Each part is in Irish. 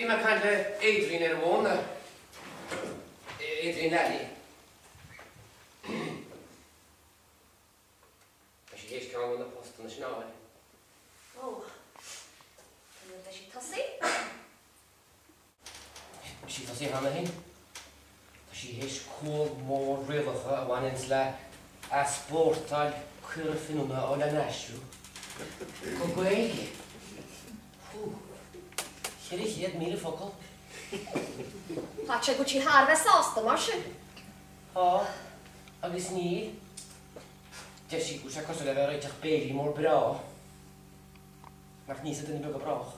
Bhí mé ag caint le Adrian ar an bhfón, Adrian Lally. Tá sí théis ceann de na postanna sin a fháil. Ó. An bhfuil sí tosaithe? Tá sí tosaithe cheana féin. Tá sí théis cúl mór rialacha a bhaineanns le easpórtáil caora finiúna a fháil in aistriú go Gaeilge. Hú. 400,000 focal. Tá sé go bhfuil sí thar a bheith sásta mar sin. Tá, agus níl. Deir sí go bhfuil sé cosúil le bheith ag réiteach béilí mór breá. Nach n-íosfaidh duine beag go brách.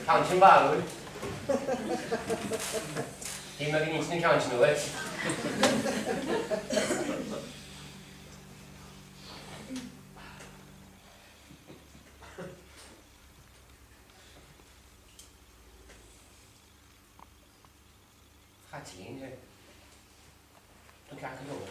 Ceann sin barrúil. Shíl mé go n-inseoinn an ceann sin uait. Chaitlín, an ceart go leor.